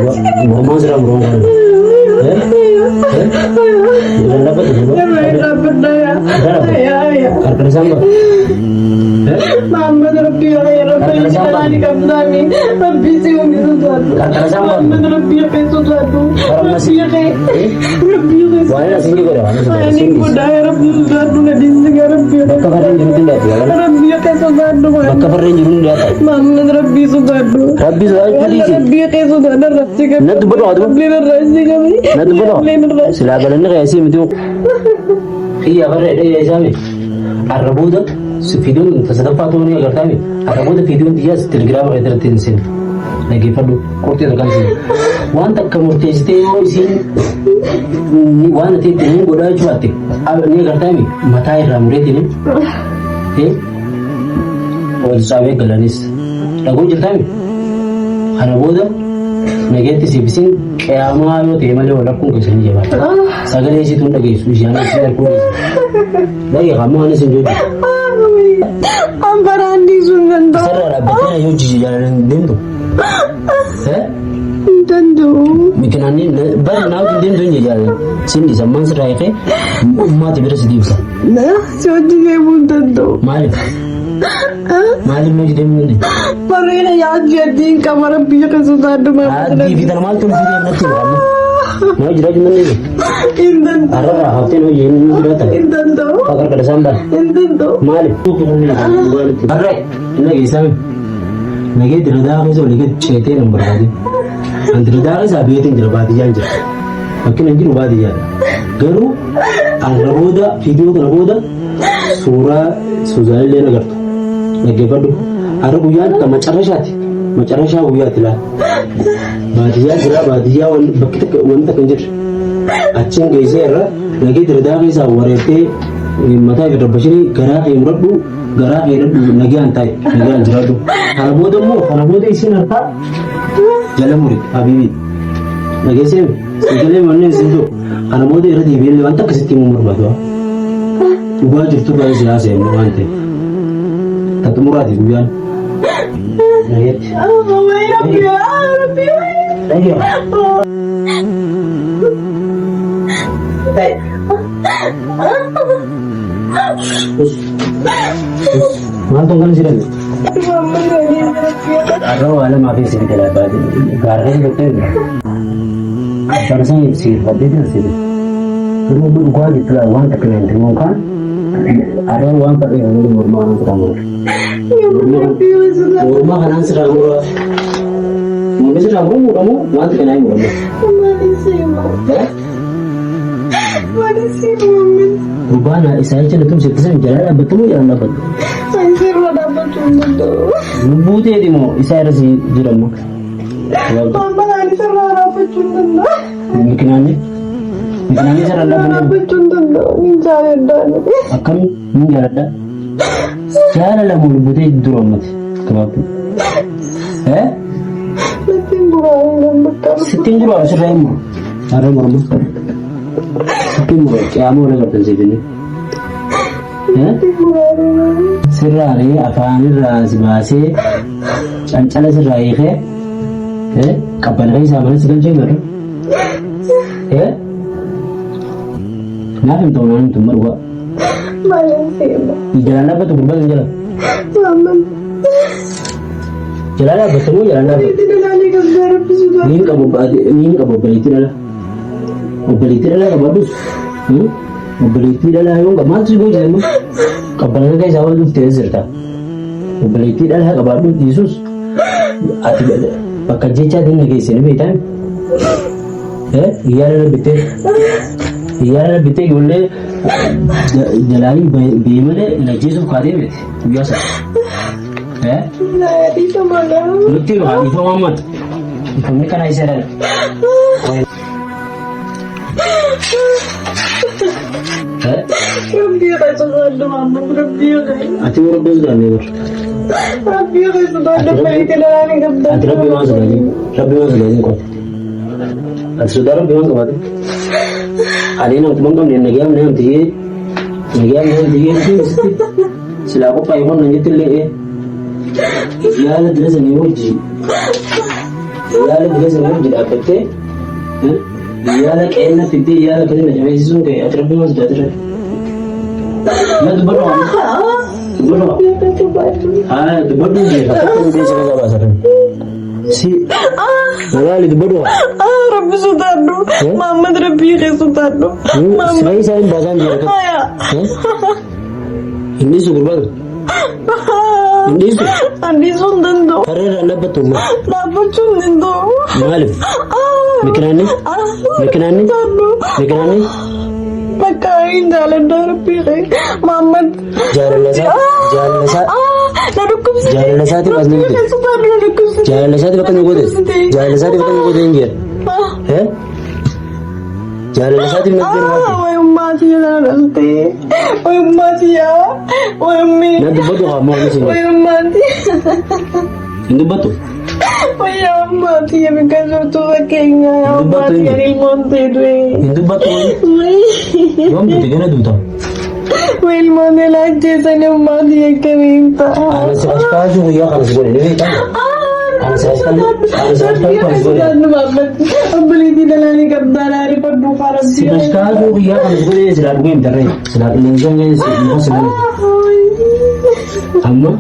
Mormaan sirraa muraan kana. Jalaan dhaabbatu duuba. Qarqara isaan bara. Muhammad Rabbi ya Rabbi jalani qabdani Rabbi si umi sodaadhu. Qarqara isaan bara. Muhammad Rabbi ya sodaadhu. Rabbi ya Rabbi ya Waan asiin godha waan Ani asiin godha ya Rabbi sodaadhu na dhiisi ya Rabbi. Bakka farreen jiru hin dhiyaatu. Rabbi ya sodaadhu. Bakka farreen jiru hin dhiyaatu. Muhammad Rabbi sodaadhu. Rabbi sodaachuu dhiisi. Rabbi ya sodaadhu Rabbi ya. Na dubbadhu haa dubbadhu. Rabbi ya Na dubbadhu. Silaa galanni qeesii miti. Xiyya farree dhee isaami. Arra booda fiidiyoon sadaffaa ta'uu ni agartaami. Arra booda fiidiyoon xiyyaas telegiraama irratti hin seenu. Dhaggeeffadhu qortee takkaan isin. Waan takka murteessitee yoo isiin waan ati itti hin godhaa jechuu baatte ni agartaami mataa irraa mureetiin wal caabee galanis dhagoo jirtaami. Kana booda nageetti siif isin qiyaamaa yoo ta'e malee wal arguun keessan ni jabaata. Sagalee isiitu hin dhageessu isheen isin arguun dhagee kammoo anis hin jooju. Ambaraan dhiisuu hin danda'u. Sarara dhaabbattee na yoo jiji jaalan deemtu. Hin danda'u. Mikinaanni bara naa wajjin deemtu hin jaalan. Sin dhiisa ammaan sirraa hiikee ummaati bira si deebisa. Si hojii deemuu hin danda'u. Maaliif? Maaliif na hojii deemuu hin dandeenye? Bareeda yaaddi addiin qaba rabbi ya sodaadhu Aaddii fi tana maaltu nuti natti hima amma? Na hojii jiraachuu hin dandeenye. Hin danda'u. Har'arraa haftee na hojii hin jiraatan. Hin danda'u. Qarqara isaan bara. Hin danda'u. Maaliif? Har'ee inni geessaa nagee diradaa keessa olii gad ceetee nan barbaade. An diradaa keessa biyyatiin jira baadiyyaan jira. Bakki nan jiru baadiyyaadha. Garuu har'a booda viidiyoo kana booda suuraa Suuzaan illee agartu. Dhaggeeffadhu. Har'a guyyaan kan macarrashaati. Macarrashaa guyyaatti laa. Baadiyyaa jira baadiyyaa bakki takka wanti takka hin jirre. Achiin geessee irra nagee diradaa keessaa wareertee mataa fi dabbashinii garaa kee muradhu garaa kee hidhadhu nagaan ta'i nagaan jiraadhu. Kana booda immoo kana booda isin harkaa jala muri habiibi. Dhageessee sagalee manneen sin jiru. Kana booda irra deebi'ee wanta akkasitti himuu barbaadu. Dhugaa jirtu irraa si haasa'e immoo waan ta'eef. Ta xumuraati guyyaan. Nageetti. Dhagee. Maaltu kan si dhabe? Har'a waa lamaa fi si fide laata? Gaara keessa turtee jira. Abbaan isaa si hirfadhee jira si fide. Garuu amma dhugaa jirtu laa waan takka naan himuun kaan har'a waan fadhee yeroo mormaa kanaan sirraa mura. Mormaa kanaan sirraa mura. Mormi sirraa muruu muramu waan takka naan muramu. Gurbaan isaa jecha na tumsite san jalaa dhaabbattu moo jalaan dhaabbattu? Lubbuu teeti moo isaa irra si jira moo? Mikinaanni mikinaanni isa irra dhaabbanne akkam ni jaaladha. Jaalala moo lubbuu tee dura ummati gabaabduu. Eh? Sittiin guraaru sirraa hin muru. Harree morma. Sittiin muru qiyaamoo wal agartan siifini. Sirraa ree afaanirraa si baasee cancala sirraa hiikee qabbana keessaa mana si galchee garuu. Naaf hin ta'u naan hin ta'u dhugaa. Jalaan dhaabbatu gurbaan hin jala. Jalaa dhaabbata moo jalaan dhaabbatu? Niin qabu niin qabu obboleettii dhala. Obboleettii dhalaa qabadhus. Obboleettii dhalaa yoo qabu maaltu si gocha immoo? Qabbana keessaa ol dhuftee jirta. Obboleettii dhalaa qabaadhu dhiisus ati bakka jechaatiin na geesse ni beektaa? Iyyaala na bittee iyyaala na bittee ijoollee jalaanii bee malee na jeesuuf kaatee miti guyyaa sana. Nutti hima dhiifama ammaati. Dhiifamni kana isa dhala. Ati warra rabbi sodaannee bar. Ati rabbi waan sodaatin. Rabbi waan sodaatin qofa. Ati sodaa rabbi waan qabaatin. Ani nama kuma hin qabne nagayaam na hamtiyee nagayaam na hamtiyee sitti silaa qophaa'e kun nan jetti illee yaada dila sanii wajji. Yaala bileessa nama hojii dhaabbattee yaala qe'ee fiddee yaala akkasii na jabeessisuun kee ati rabbi maal sodaatira? Na dubbadhu waan dubbadhu. Haa dubbadhu jee fakkaatu bileessa keessa baasa. Si malaali dubbadhu. Rabbi sodaadhu. Muhammad Rabbii kee sodaadhu. Siree isaa hin baasaan jira. Inni su gurbaan. Inni su. Ani sun danda'u. Harree irraan dhaabbattu immoo. Dhaabbachuu hin danda'u. Maaliif? Mikinaanni? Mikinaanni? Mikinaanni? Bakka hin jaaladha Rabbii kee. Muhammad. Jaalala isaa jaalala isaa Na dhukkubsite. Jaalala isaatiif as nu Rabbii kee sodaadhu na dhukkubsite. Jaalala isaatiif akka nu goote. Jaalala isaatiif akka nu goote hin jira. Eh? Jaalala isaatiif na jira waati. Wayummaa tiyya sana dhalte. Wayummaa tiyya. Wayummi. Na dubbatu haa moo inni siin. Wayummaa tiyya. Hin dubbattu. Wayummaa tiyya bikka jirtu fakkeenya. Wayummaa tiyya ilmoon ta'e du'e. Hin dubbattu. Yoom duute gana duuta. Ilmoon ilaalcheessanii ummaa tiyya akkamiin ta'a. Ana si ashkaasuu guyyaa kana si godhe ni beektaa? Ana si ashkaasuu kana si godhe. Obboleettii dalaanii qabdaa naarifadhu Si ashkaasuu guyyaa kana si godhe silaa dhugee hin tarree. Silaa qilleensaan si muka si godhe. Amma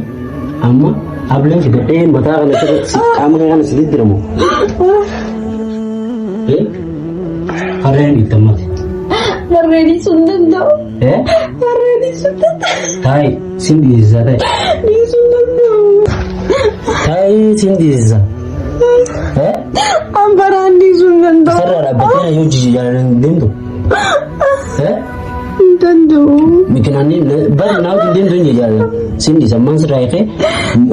amma ableen fidadhee mataa kana sirriitti qaama kee kana si diddiramu. Harreen dhiittammati. Harreen dhiisuu hin danda'u. Harreen dhiisuu hin danda'u. Taayi sin dhiisisa taayi. Dhiisuu hin danda'u. Taayi sin dhiisisa. Ambaraan dhiisuu hin danda'u. Sarara dhaabbattee na yoo jijji jaalan deemtu. Hin danda'u. Mikinaanni bari naa wajjin deemtu hin jaalan. Sin dhiisa ammaan sirraa hiikee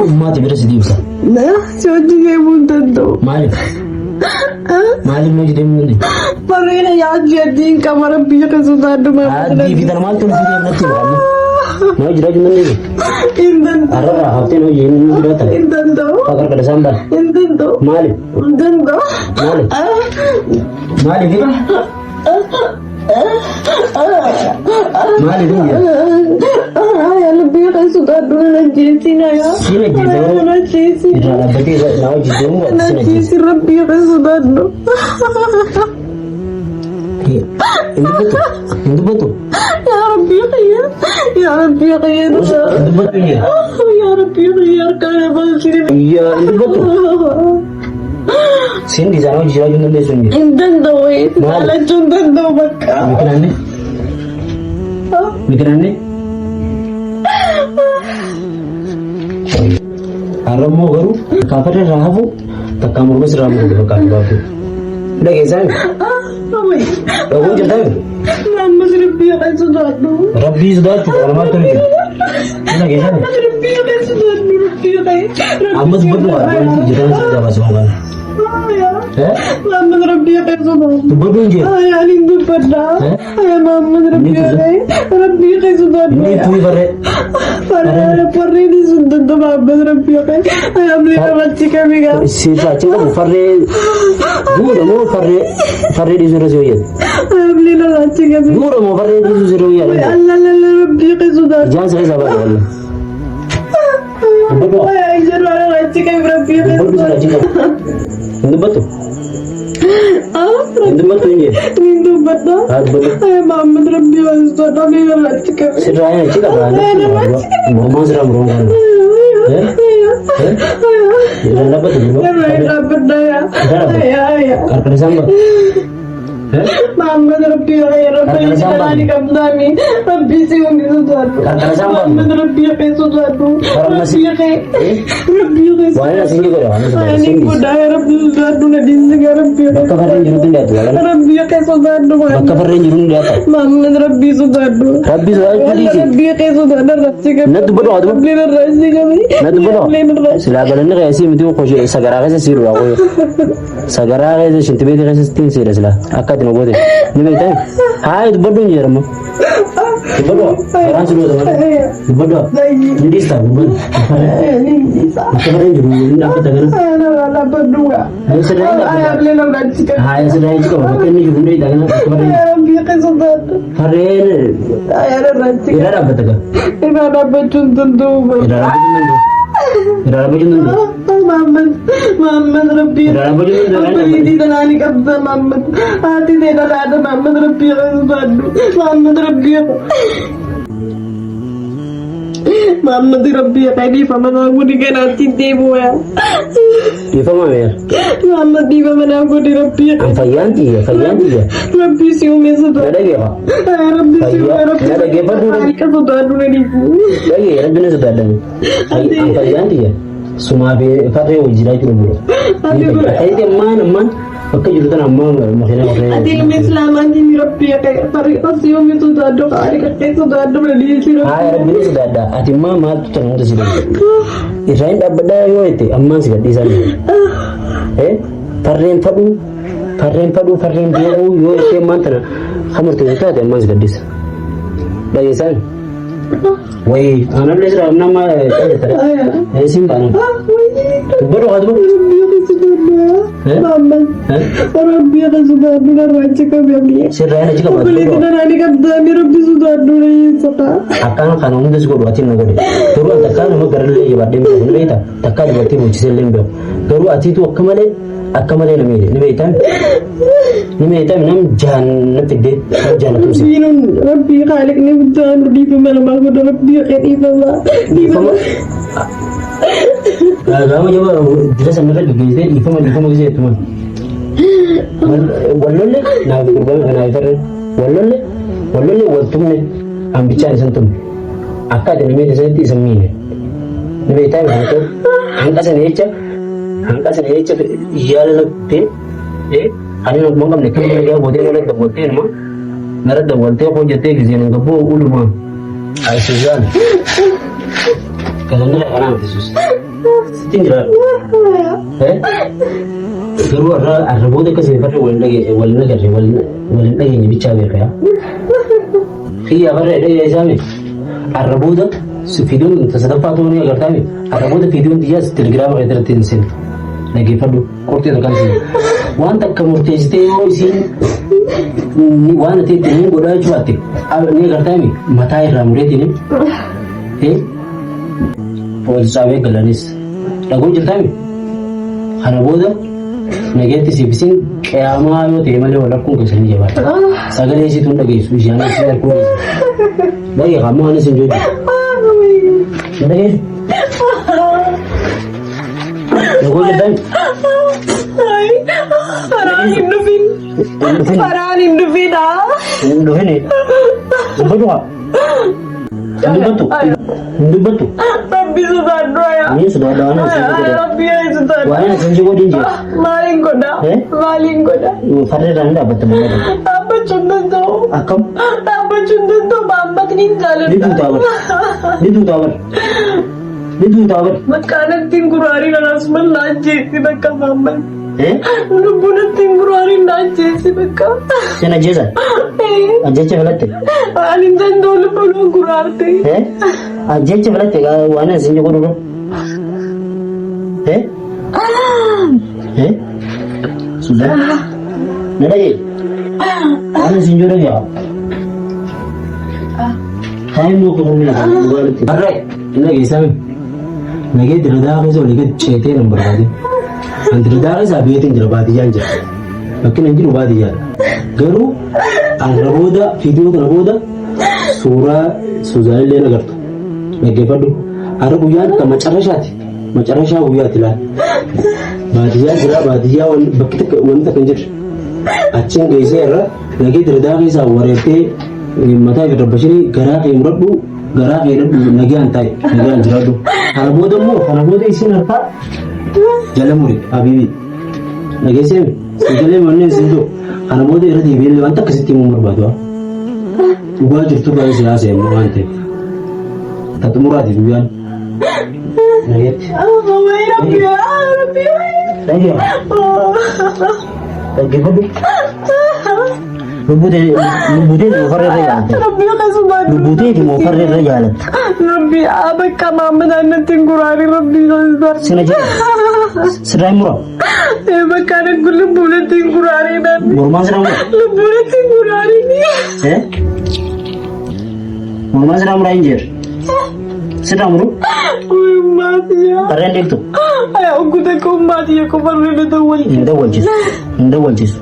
ummaati bira si deebisa. Si hojii deemuu hin danda'u. Maaliif? Maaliif na hojii deemuu hin dandeenye? Bareeda yaaddi addiin qaba rabbii akka sodaadhu Aaddii fi tana maaltu ulfii deemnatti hima amma? Na hojii jiraachuu hin dandeenye? Hin danda'u. Har'arraa haftee na hojii hin jiraatan. Hin danda'u. Akka qarqara isaan baala. Hin danda'u. Maaliif? Hin danda'u. Maaliif? Maaliif? Maaliif hin jedhu? Yaa rabbii kan sodaadhu na ajjeesiin yaa. Siin ajjeesa yoo Na ajjeesiin. irraa dhaabbatee na hojii deemuu Na baate siin ajjeesa. ajjeesiin rabbii kan sodaadhu. Hin dubbattu? Hin dubbattu? Yaa rabbii kiyya. Yaa rabbii kiyya. Hin dubbattu hin jedhu? Yaa rabbii kiyya harkaa na baasii. Yaa hin dubbattu? Siin dhiisaa na hojii jiraachuu hin dandeessu hin jedhu. Hin danda'u. Maali? Jaalachuu hin danda'u bakka. Mikinaanni? Mikinaanni? Har'a immoo garuu kaafarra irraa hafu takkaa morma sirraa muru bakka gabaabduu. Dhageessaa miti? Dhaguu jirtaa miti? Ammas rabbii kan sodaadhu. Rabbii sodaachuu kana maaltu ni jira? Dhageessaa miti? Rabbii kan sodaadhu rabbii kan. Ammas baddu waa jiraan si gabaasa waan kana. Muhammad rabbii kan sodaadhu. Dubbadhu hin jiru. Ani dubbadha. Muhammad rabbii kan rabbii kan sodaadhu. Inni tuyi barree. Farreen sun danda'u Muhammad rabbii kan. Amni namatti kamigaa. Sirraa achi qabu farree duudha moo farree farree dhiisuu irra si hojjetu. Amni namatti kamigaa. Duudha moo farree dhiisuu sirra hojjetu. Allah Allah rabbii kan sodaadhu. Ijaan si keessaa baate wallah. Dubbadhu. Dubbadhu sirraa achi qabu. Hin dubbattu. Hin dubbattu hin jedhu. Haa dubbadhu. Sirraa hin achi qaba. Mormaan sirraa muruun kan. Irraan dhaabbatu jiru. Qarqara isaan baate. Muhammad Rabbi Rabbi jalali qabdaami Rabbi si hundi sodaadhu Muhammad Rabbi kee sodaadhu Rabbi kee Rabbi kee Waan asiin godha waan asiin Ani godha Rabbi sodaadhu na dhiisi Rabbi Bakka farreen jirutti hin dhiyaatu. Rabbi kee sodaadhu Bakka farreen jiru hin dhiyaatu. Muhammad Rabbi sodaadhu Rabbi sodaachuu dhiisi. Rabbi kee sodaadhu Rabbi kee Na dubbadhu haa Rabbi Rabbi Na dubbadhu. Silaa galanni qeesii miti qoshee sagaraa keessa siiru haa qoyoo. Sagaraa keessa shintibeetii keessa sittiin siidha silaa akka ati nu goote. Ni beektaa? Haa dubbadhu hin jedhamu. Dubbadhu garaan si goota malee. Dubbadhu ni dhiista dubbadhu. Bakka farreen jiru hin dhaabbata kana. Haa sirraa hin dhaabbata. Haa sirraa hin qaba bakka inni jiru hin dheeyta kana bakka farreen jiru. Farreen irra dhaabbata gaa. Irraa dhaabbachuu hin danda'u. Irra dhaabbachuu hin danda'u. Irraa dhaabbachuu hin danda'u. Muhammad, Muhammad Rabbi. Irraa dhaabbachuu hin danda'u. Obboleettii tanaa ni qabda Muhammad. Haati tee dhalaadha Muhammad Rabbi sodaadhu. Muhammad Rabbi. Muhammad Rabbi dhiifama naa godhi kanaatti deebi'u yaa. Dhiifama meera. Muhammad dhiifama naa godhi Rabbi. An fayyaan tiyya fayyaan tiyya. Rabbi si uume Na sodaadhu. dhageeffa. Rabbi si uume Fayyaa Rabbi. na dhageeffadhu. Harka sodaadhu na dhiibu. Dhagee rabbi na sodaadhame. An fayyaan tiyya. Sumaa fi farree wajji jiraachuu dhabudha. Ta'eeti ammaan ammaan bakka jiru tana ammaa makiinaa Ati farree. ilmi islaamaa ni Rabbi fariiqa si uume sodaadhu haaliqa kee sodaadhu na dhiisi Rabbi. Haa rabbi na sodaadha. Ati immoo maaltu tana hunda si godhe? Irraa hin dhaabbadhaa yoo jette ammaan si gadhiisaa jiru. Farreen fadhuu farreen fadhuu farreen beekuu yoo jettee ammaan tana hamurte taate ammaan si gadhiisa. Dhageessaan. Wayii aanallee jira nama callettadha. Siin baana. Dubbadhu haa dubbadhu. Muhammad Rabbi akka sodaadhu narraa achi qabamee. Sirraa achi qaba. Obboleettii tanaa ni qabdaami Rabbi sodaadhu na hiisata. Akkaan kana hundas godhu ati na godhe. Garuu ati akkaan nama garallee jabaadhee hin beeku ni beektaa? Takkaa dubartii bulchisee illee hin beeku. Garuu atiitu akka malee akka malee na miidhe ni beektaa? Ni beektaa nam jaan na fiddee nam jaan na tumse. Rabbiin Rabbii haaliqni guddaan nu dhiifama namaa godha Rabbii akka dhiifama. Dhiifama. Gaama jaba dira sanarra gaggeessitee dhiifama dhiifama gisee jettu maal? Wallolle naaf gurbaan naaf farreen wallolle wallolle wal tumne hambichaan isan tumne akka ati namni isanitti isan miine ni beektaa hin ta'u hanqa sana jecha hanqa sana jecha yaala laftee ani hin qabne kan mana gootee mana dawwaltee nama nara dawwaltee hojjettee giseen hin gabboo ulumaa ay Suzaan galanni kanaa miti sus sittiin jiraadhu. Garuu har'a har'a booda akka isin farre wal dhage wal nagarre wal wal hin dhageenye bichaa beeka yaa. Kiyyaa farre dhagee isaa mi har'a booda si fiidiyoon sadaffaa ta'uu ni agartaa mi har'a booda fiidiyoon xiyyaas telegiraama kee irratti hin seenu dhaggeeffadhu qorxii tokko kan waan takka murteessitee yoo isiin waan ati itti hin godhaa jechuu baatte ni agartaa mi mataa irraa mureetiin Poolisaaf galanis dhagoo jirtaa mi? Kana booda nageetti siif isin qiyaamaa yoo ta'e malee wal arguun keessan ni jabaata. Sagalee isiitu hin dhageessu isheen isin arguun keessan. Dhagee kammoo anis hin jooju. Hin dhageessu. Dhagoo jirtaa mi? Karaan hin dhufin. Hin dhufin. Karaan hin dhufin. Hin dhufin. Dubbatu haa. Hin dubbattu. Hin dubbattu. Rabbi sodaadhu ayaa. Ni sodaadha waan isin godhe. Rabbi yaa sodaadhu. Waan isin godhe hin jiru. Maaliin godha? Maaliin godha? Farra irraa ni dhaabbatta malee. Dhaabbachuu hin danda'u. Akkam? Dhaabbachuu hin danda'u. Maammatni hin Ni jaaladha. duutaa bar. Ni duutaa bar. Ni duutaa bar. Bakka natti hin guraarin anaas na ajjeesi bakka maammat. Lubbuu natti hin guraarin na ajjeesi bakka. Sin ajjeesan? Ajjecha filatte? Ani hin danda'u lubbuu na guraarte. Ajjecha filatte waan isin godhu dura. Suzan? Na dhagee? Waan isin jedhu yaa. Taa'immoo kun humna kan dhugaatti. Barree inni dhageessame. Nagee diradaa keessa olii gad ceetee nan barbaade. An diradaa keessa biyyatiin jira baadiyyaan jira. Bakki nan jiru baadiyyaadha. Garuu har'a booda viidiyoo kana booda suuraa Suzaan illee agartu. Dhaggeeffadhu. Har'a guyyaan kan macarrashaati. Macarrashaa guyyaati laal. Baadiyyaa jira baadiyyaa bakki takka wanti takka hin jirre. Achiin geessee irra nagee diradaa keessaa wareertee mataa fi rabbashinii garaa kee muradhu garaa kee hidhadhu nagaan ta'i nagaan jiraadhu. Kana booda immoo kana booda isin harkaa jala muri habiibi. Dhageessee sagalee manneen isin jiru kana booda irra deebi'ee wanta akkasitti himuu barbaadu. Dhugaa jirtu irraa si haasa'e immoo waan ta'eef. Ta xumuraati guyyaan. Nageetti. Dhagee. Dhaggeeffadhu. Lubbuu ta'e moofarra irra jaalatte. Lubbuu ta'e moofarra irra jaalatte. Rabbi bakka maammadaan natti hin guraarin rabbi Sina jira. Sirraa hin mura. Bakka ani lubbuu natti hin guraarin. Mormaan sirraa mura. Lubbuu natti hin guraarin. Mormaan sirraa muraa hin jiru. Sirraa muru? Ummaatiya. Farreen dhiiftu? Ogguu takka ummaatiya qofarree na dawwalchisu. Hin dawwalchisu. Hin dawwalchisu.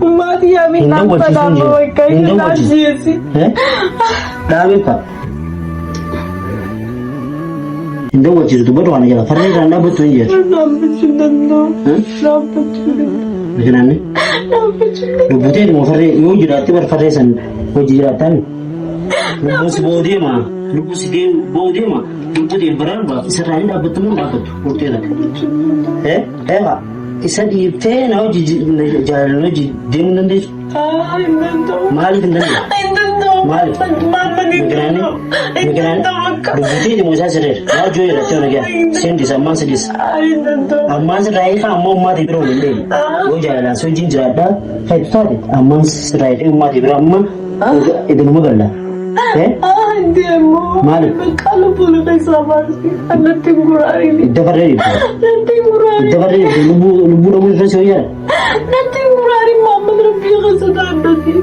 Ummaatiya Hin miidhaan dawwalchisu hin fadaama jiru. bakka Hin inni dawwalchisu. ajjeesi. Dhaabee kaa. Hin dawwalchisu dubbadhu kana jala. Farreen irraan dhaabbattu hin jedhu. Dhaabbachuu hin danda'u. Dhaabbachuu hin danda'u. Biqilaanni. Dhaabbachuu hin danda'u. Lubbutee immoo farree yoo jiraatte bar farree san hojii jiraattaan. Lubbuun si ba'uu deema. Lubbuun si ba'uu deema. Lubbuu ta'e baraan ba'a. Isarraa hin dhaabbattu moo hin dhaabbattu? Murtee takka. Eegaa isa dhiiftee na hojii jaalala hojii deemuu hin dandeessu? Hin danda'u. Maaliif hin danda'u? Hin danda'u. Maaliif? Maamman hin Migraanii? danda'u. Hin Migraanii? danda'u akka. Lubbutee immoo isaa sirreera. Waa joo irratti yoo nagaa. Siin dhisa ammaan si dhisa. Hin danda'u. Ammaan sirraa hiikaa ammoo ummaatii bira waliin deemu. Yoo jaalalaan si wajjin jiraadhaa feetu taate ammaan sirraa hiikee ummaatii bira amma idiluma galla. Hin deemu. Maaliif? Bakka lubbuun keessaa baasi. Natti hin guraarini. Idda farree dhiifte. Natti hin guraarini. Idda farree dhiifte lubbuu lubbuu dhabuu irra si wayyaadha. Natti hin guraarin Muhammad Rabbii keessa taa'addati.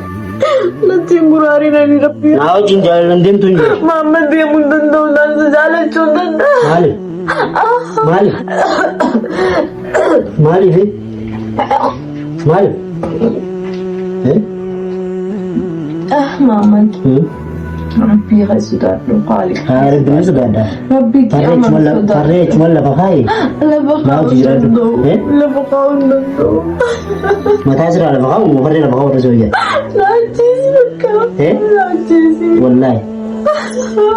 Natti hin guraarin ani Rabbii. Naa wajjin jaalalaan deemtu hin jiru. Muhammad deemuu hin danda'u naan si jaalachuu hin danda'u. Maaliif? Maaliif? Maaliif? Maaliif? Muhammad Rabbii keessa sodaadhu qaali. Rabbi ni sodaadha. Rabbii Farree farree achuma lafa kaayi. Lafa Naa kaa'uu hojii jiraadhu. danda'u. Lafa kaa'uu hin danda'u. Mataa sirraa lafa kaa'u moo farree lafa kaa'u irra si wayyaa? Na ajjeesi bakka. Na ajjeesi. Wallaahi.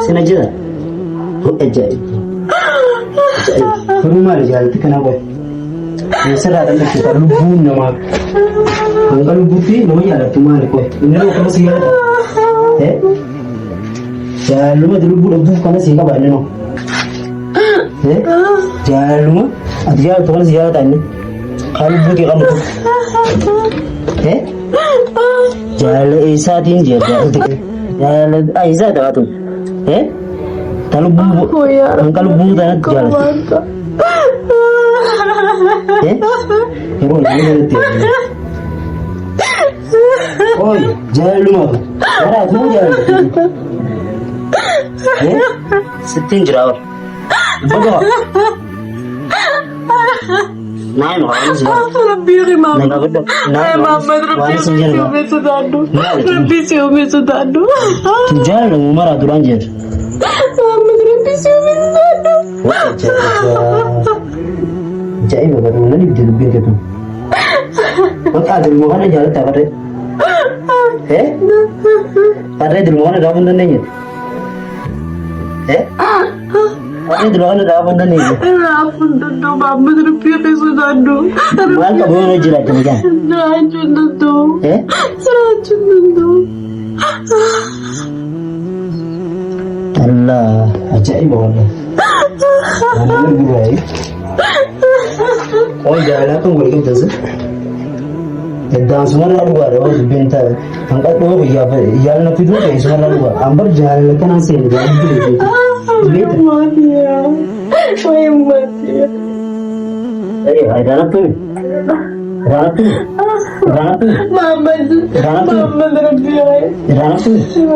Sin ajjeesa? Ajaa'iba. Ajaa'iba. Garuu maali jaalatti kana qoy? Sirraa dhalachuu kan lubbuun namaa hanga lubbuutti nama jaalattu maali qoy? Inni nama kana si jaalata? Jaalaluma ati lubbuu dhabduuf kana si qaba inni noo. Jaalaluma ati jaalattu kana si jaalata inni. Kan lubbuutii qabdu. Jaalala eessaatiin jaalala jaalala eessaa taphatu? Ta lubbuu hanga lubbuu tanatti jaalatu. Yeroo inni kanatti Oi, jaalaluma gara ati moo jaalala? Sittiin jira war. Baga. Naa hima waan si bara. Rabbii Na gaafadhu. Naa hima Muhammad waan Rabbii si si jedhu. uumee sodaadhu. Maali? Rabbii si uumee sodaadhu. Jaalala maraa duraan jedhu. Muhammad Rabbii si uumee sodaadhu. Ajaa'iba garuu nan ibde dubbiin keetu. Bakka dilmoo kana jaalatta farree. Farree dilmoo kana dhaabuu hin dandeenye. Farree dilmoo kana dhaabuu hin dandeenye. Raafuu hin danda'u Muhammad Rabbii kee sodaadhu. Maal qabu yoo jiraatte mucaan? Jiraachuu hin danda'u. Jiraachuu hin danda'u. Allah ajaa'iba wallahi. Waan gurraayi. Qoy jaalalaa kan wal qabdan Daansumarraa dhugaadha waan dubbiin taate. Hanqadhoo yaalna fiduu ta'e sumarraa dhugaadha. Ambar jaalala kanaan seenu jaalala beektu. Maatiyaa. Wayi maatiyaa. Irraanattu irraanattu irraanattu Muhammad Muhammad Rabbii irraanattu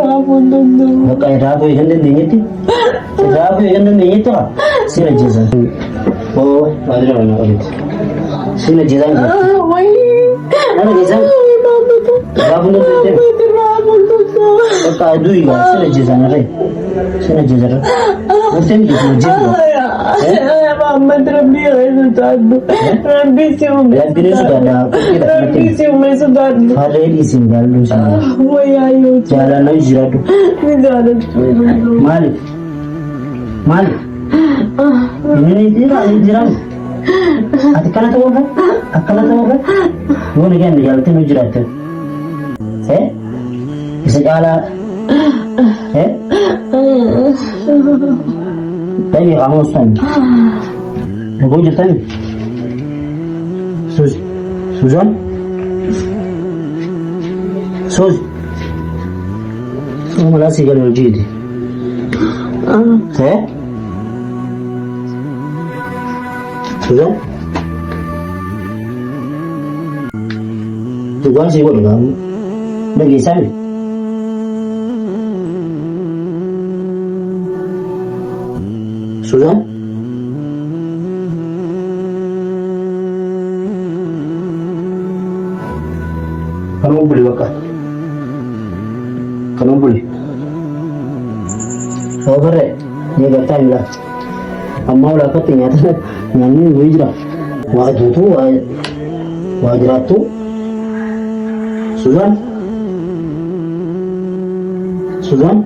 Raafuu hin danda'u. Bakka irraa bu'ee kan dandeenyetti irraa bu'ee kan dandeenyetti haa sin ajjeesan. Oo waajjira mana qabeeti. Sin ajjeesan jira. Wayi. Nama ajjeesan Muhammad. irraa bu'ee dandeenyetti. Muhammad raafuu hin danda'u. Bakka aduu yaa sin ajjeesan irree sin ajjeesan irree. Murteen miti sin ajjeesu. Muhammad Rabbii kee sodaadhu. Rabbii si uume. Rabbiin sodaadha. Qophiidha. Rabbii si uume sodaadhu. Farree dhiisin jaalladhu sin. Wayyaa yoo Jaalalaa jiraadhu. ni jaalachuu hin danda'u. Maaliif? Maaliif? Inni ni jira ni jiraam. Ati akkana ta'uu irra akkana ta'uu irra yoo ni kennu jaalattee nu jiraatte. Isa caalaa. Tabii qaama osoo Dhagoo jirtani? Suuzi. Suzaan? Suuzi. Suuzi malaa sii galu hojiiti. Suzaan? Dhugaan sii godhu gaamu. Dhageessaa miti. Suzaan? Kanuma buli bakka. Kanuma buli. Soofarre ni gartaa hin laatu. Ammaa ol akkatti nyaata nyaanni ni jira. Waa duutuu waa waa jiraattu. Suzaan? Suzaan?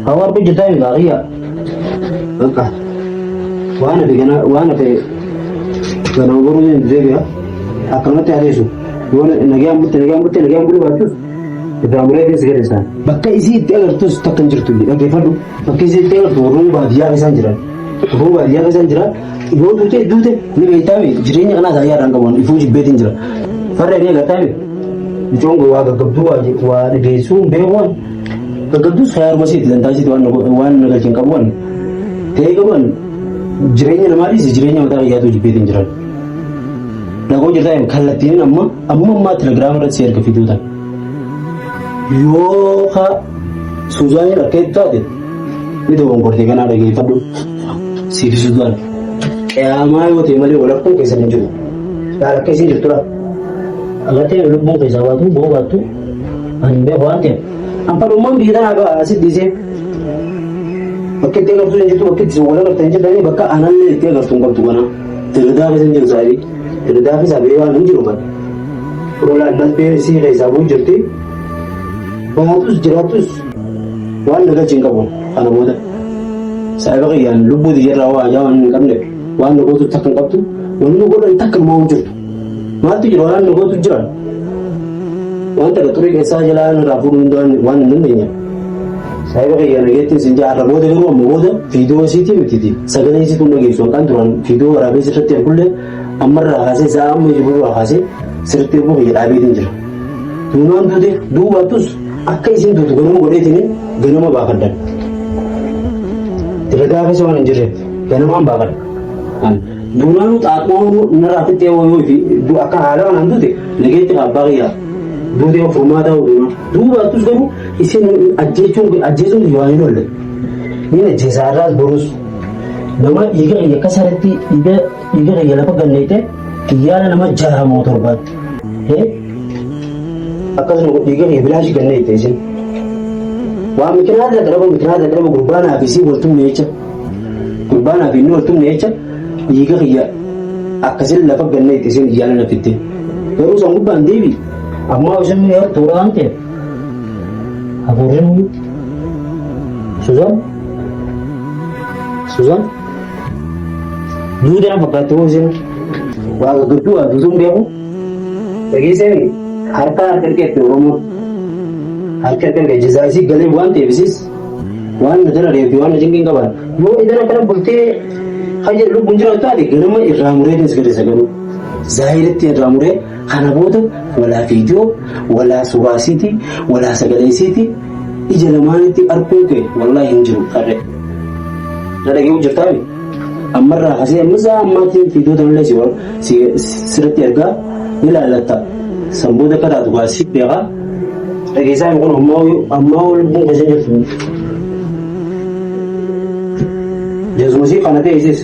Hawa argu jirtaa hin gaariya. Bakka waan hafe gana waan hafe ganama boruu hin deebi'a. Akkanumatti hareessu. Yoo nagaan butte nagaan butte nagaan buluu baattus irraa muree keessa gadi isaan. Bakka isii itti agartus takka hin jirtu dhaggeeffadhu. Bakka isii itti agartu warroonni baadiyyaa keessaan jiran. Warroonni baadiyyaa keessaan jiran yoo duute duute ni beektaami jireenya kanaa taa'ee irraan qabu ifuu jibbeetiin jira. Farree ni agartaami. Mucoon waa gaggabduu waa dhageessuu hin beeku. Gaggabduus fayaaruma isiiti dantaa isiiti waan waan na galche hin qabu ani. Ta'ee garuu ani jireenya namaa dhiisi jireenya mataa kiyyaatu jibbeetiin jiran. Dhagoo jirtaa kallattiin amma amma ammaa telegiraama irratti si erga fiduu tan. Yoo ka Suuzaaniin akka itti taate ni dogongorte kanaa dhageeffadhu. Siif Suuzaan qiyaamaa yoo ta'e malee walakkuun keessan hin jiru. Laala akka isin jirtudha. Agartee lubbuun keessaa baatu boo baattu ani hin beeku waan ta'eef. An fadhummaan biyya tanaa ba'a asit dhiisee. Bakka itti agartuu hin jirtu bakka itti wal agartan hin jirtanii bakka anallee itti agartuu hin qabdu kana. Dirridaa keessa hin jiru saayibii. Dirridaa keessa bee waan hin jiru kana. Rolaan nasbee isii keessaa buu jirti. Baatus jiraatus waan na galchi hin qabu kana booda. Saayiba kiyyaan lubbuu tiyyarraa waa ajaa waan hin qabneef waan na gootu takka hin qabdu wanni nu godhan takka numaa hin jirtu. Maaltu jira waan nu gootu jira. Waan takka xurii keessaa jalaa irraa fuudhuu hin dandeenye waan hin dandeenye. Saayiba kiyya nageettiin sin jaarra booda garuu amma booda viidiyoo isiitii mitiiti. Sagalee isiitu hin dhageessu hanqaan duraan viidiyoo waraabee sirratti ergullee ammarraa kaasee sa'a amma jirurraa kaasee sirritti erguu kiyya dhaabeetiin jira. Duunaan duute duubaattus akka isin duutu ganama godheetiin ganama baafadhan. Dalagaa keessa waan hin jirreef ganamaan baafadha. Duunaanuu xaaxoo narraa fixxee yoo fi akka haala kanaan duute nageetti abbaa kiyyaa duutee furmaataa duunaa. Duubaattus garuu isin ajjeechuun ajjeesuun yoo hin oolle. Niin ajjeesaa irraas borus nama dhiiga kiyya akka saretti dhiiga dhiiga kiyya lafa ganneete xiyyaara nama jaha moo torbaatti. Akkasuma dhiiga kiyya bilaashi ganneete isin. Waa mikinaata qaraba mikinaata qaraba gurbaanaa fi isii waltumne jecha. Gurbaanaa fi inni waltumne jecha dhiiga kiyya akkasin lafa ganneete isin xiyyaara na fitte. Garuu san gubbaan deebi. Ammaa isin yartuudha waan ta'eef. Hafuurri nuyi. Suzaan. Suzaan. Duuta na fakkaatti hoo isin. Waa gaggabduu waa duutuun beeku. Dhageessee harka harka harkeetti Oromoon. Harka harka harkee jazaa isii galee waan ta'eef isis waan na jala deemti waan na cinqiin qaban. Yoo idan akkana bultee hayya lubbuun jiraattu taate ganama irraa muree gadi sagaluu. Zaahiratti irraa muree Kana booda walaa viidiyoo, walaa suuraa isiiti, walaa sagalee isiiti ija lamaanitti arguun kee wallaahi hin jiru qarree. Na dhaga'uu jirtaami? Ammarraa kaasee amma sa'a ammaatiin viidiyoo tanallee si sirratti ergaa ni laallatta. San booda akka taatu gaa si beekaa. Dhageessaa kun ammaa ammaa lubbuun keessa jirtu. Jesuusii kana ta'e isis.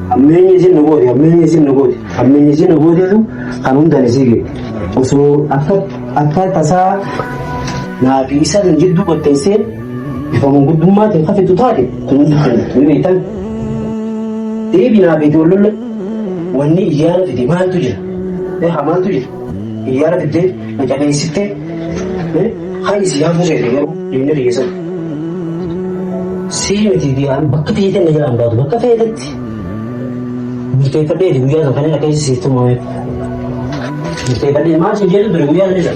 Hammeenyi isin nu goote, hammeenyi isin nu goote, hammeenyi isin nu gooteetu kan hundaan isii ga'e. Osoo akka akka tasaa naa fi isa kan jidduu qotteessee bifa manguddummaatiin kafitu taate kun hundi kan ni beektan. Deebi naa fi ijoollolle wanni iyyaana fide maaltu jira? Haa maaltu jira? Iyyaana fiddee na cabeessittee haa isii hafuu seete garuu inni kiyya Sii miti diyaan bakka feete na jalaan baatu bakka feetetti murteeffadheeti guyyaa sana kanneen akka siif tumameef. Murteeffadhee maal siin jedhu ture guyyaa sana isa.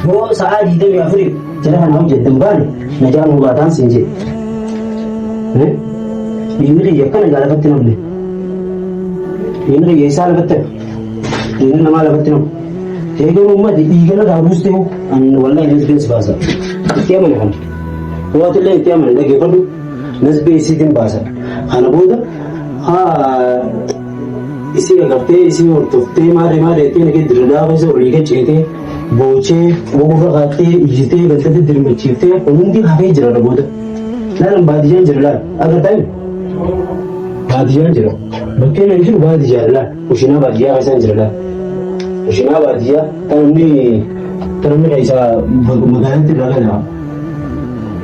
Yoo sa'aa 24 jala kana hojjettan baane na jalaan nu baataan siin jedhe. Dhiigni kiyya akkana gaa lafatti namne. Dhiigni kiyya isaa lafatti hafe. Dhiigni namaa lafatti namu. Eegalu ummati dhiiga narraa buustee an wallahi nasbeen si baasa. Itti amane kana. Waatillee itti amane dhaggeeffadhu nasbee isiitiin baasa. Kana booda haa isii agartee isii hordoftee maarree maarree jettee nagee dirridaa keessa olii gad ceetee boochee gugurra kaattee iyyitee gantatti dirmachiiftee kun hundi hafee jira booda. Laalan baadiyyaan jira laal. Agartaa hin? Baadiyyaan jira. Bakkeen hin jiru baadiyyaa laal. Kushinaa baadiyyaa keessaan jira laal. Kushinaa baadiyyaa tan namni tan namni keessaa magaalaatti irraa gala.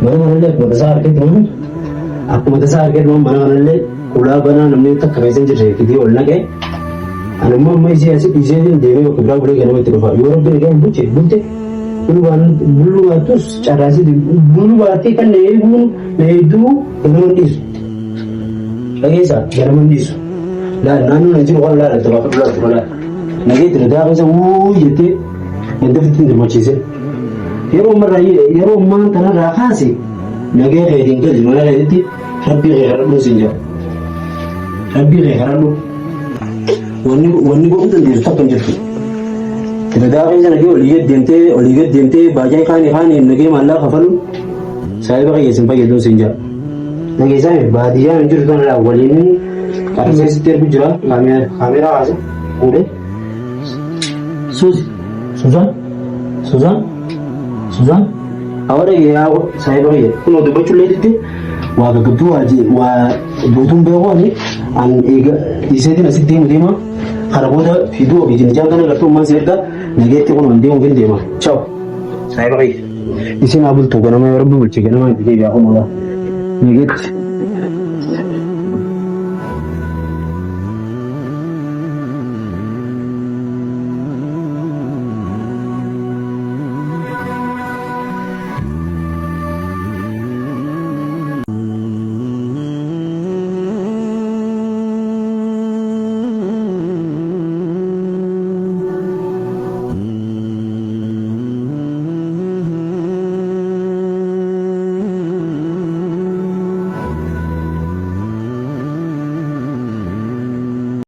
Mana kanallee akkuma tasaa argetti mana akkuma tasaa argetti mana kanallee ulaa banaa namni takka keessa hin jirre fidee ol naqee. Ani immoo amma isii asii dhiisee deemee bakka biraa bulee ganama itti dhufa. Yoo rabbi nagaan bulche bulte buluu baattus carraasii buluu baattee kan na eeguun na eegduu ganama hin dhiisu. Dhageessaa ganama hin dhiisu. Laal naannoo na jiru kan laal adda baafadhu laal tura laal. Nagee jira gaafa isa wuu jettee ganda ofitti hin dirmachiisin. Yeroo ammarraa yeroo ammaan kanarraa kaase nagee keetiin gali mana keetitti rabbii kee kadhadhuun siin jedha. Rabbii kee kadhadhu. Wanni wanni godhuu dandeessu takka hin jirtu. Dalagaa keessa nagee olii gad deemtee olii gad deemtee baajaa kaanii kaanii nagee maallaqa kafaluun saahiba kiyya isin fayyaduun siin jedha. Nageessaa baadiyyaan hin jirtu tana waliin qarshee sitti ergu jira kaameeraa kaase fuudhee. Suuzi Suzaan Suzaan Suzaan awara yaa saahiba kiyya kunoo dubbachuu illee didde waa gaggabduu waa waa duutuun beeku ani an eega dhiiseetiin asitti deemu deema kana booda fiduu ofii jinichaan kana gartuu ammaan si erga nageetti kun an deemuuf hin deema ciao saahiba kiyya isin haa bultu ganama yoo rabbi bulche ganama itti deebi'a kun oolaa nageetti.